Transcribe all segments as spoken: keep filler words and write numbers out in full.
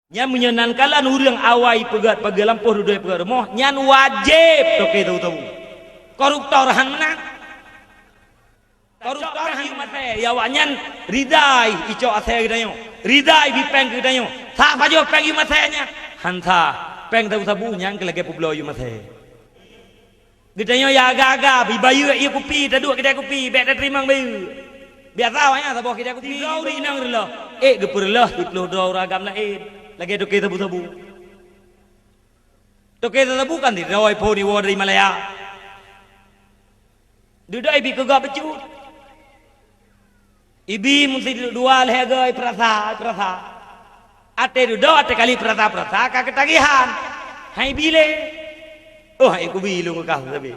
Nyan meunyoe nan kalon ureuëng awai peugét pageue lampôh dudoe peugét rumoh, nyan wajéb toke sabu-sabu. Koruptor han meunan. Koruptor han yum asèe, ya awaknyan ridai icok asèe geutanyoe, ridai bi péng geutanyoe. Sah pajoh péng yum asèe nyan? Han sah. Péng sabu-sabu nyan keu lagèe peubloe yum asèe. Geutanyoe ya aga-aga, bi bayeue ié kupi, taduek keude kupi, bèk tateurimong bayeue. Biasa awaknyan saboh keude kupi. Sidroe ureuëng inong reuloh, ék geupeureuloh siplôh droe ureuëng agam laén, lagèe toke sabu-sabu. Toke sabu kan sidroe phon iwoe dari Malaya. Dudoe ibi keu gob bacut. Ibi meusidroe dua lhèe goe peurasa, peurasa. Até dudoe até kali peurasa-peurasa ka keutagihan. Hai bi lé. Oh, hai kubi lôn kah sabe.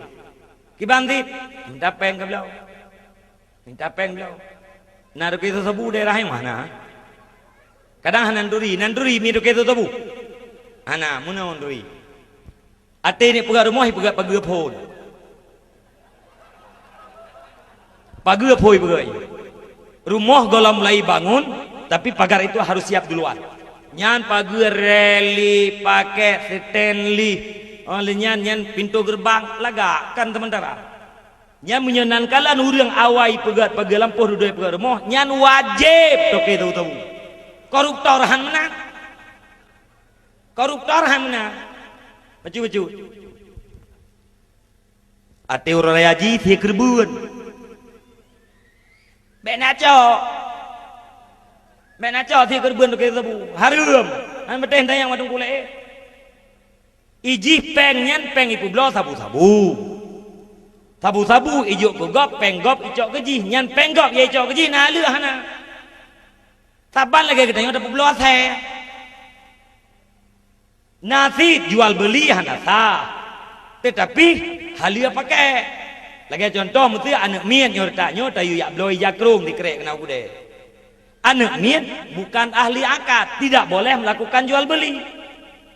Kiban sit, minta péng ka bloe. Minta péng bloe. Na toke sabu daerah nyang mana? Kadang hana turi, nan turi mi toke sabu. Hana, meunan turi. Até ni peugah rumoh, ipeugah pageue phon. Pageue phon ipeugah. Rumoh gohlom mulai bangun, tapi pagar itu harus siap duluan. Nyan pageue reli, pakai stainless. Oh, lé nyan, nyan pintu gerbang lagak kan sementara. Nyan meunyoe nan kalon ureuëng awai peugét pageue lampôh dudoe peugét rumoh, nyan wajéb toke sabu-sabu. Koruptor han meunan. Koruptor han meunan. Bacut-bacut. Até uroe raya jih sie keureubeuen. Bèk na cok. Bèk na cok sie keureubeuen toke sabu. Hareuem. Han meuteh tanyong wadong kulée. Ijih péng nyan péng ipeubloe sabu-sabu. Sabu-sabu ijok keu gob, péng gob icok keu jih, nyan péng gob ya icok keu jih, na leueh hana. Saban lagèe geutanyoe tapeubloe asèe. Na cit jual beuli hana sah, teutapi haleue pakék. Lagèe cuntoh, meuseu aneuk miet nyoe reutak nyoe tayue jak bloe ija krông dikrek keunan u keudè. Aneuk miet bukan ahli akad, tidak boleh melakukan jual beli.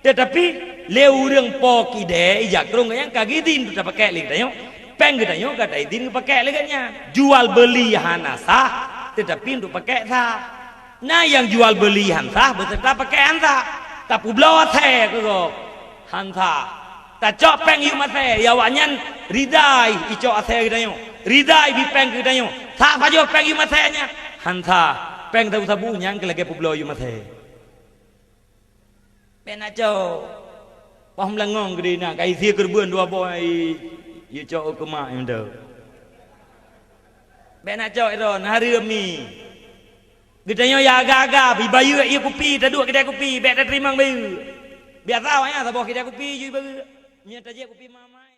Teutapi lé ureuëng po keudè ija krông nyang ka geuidin untuk tapakék lé geutanyoe, péng geutanyoe ka taidin geupakék lé geuhnyan. Jual beuli hana sah, teutapi untuk pakék sah. Na nyang jual beuli han sah, beuseuta pakék han sah. Tapeubloe asèe keu gob, han sah. Tacok péng yum asèe, ya awaknyan ridai icok asèe geutanyoe, ridai bi péng geutanyoe. Sah pajoh péng yum asèe nyan? Han sah. Péng sabu-sabu nyan keu lagèe peubloe yum asèe. Bèk na cok. Paih meulangong geude na, ka isie keureubeuen dua boh, i, icok u keumak nyan tu. Bèk na cok droe, hareuem mi. Geutanyoe ya aga-aga, bi bayeue ié kupi, taduek keude kupi, bèk tateurimong bayeue. Biasa awaknyan saboh keude kupi jih bayeue. Nyan tajép kupi mamai.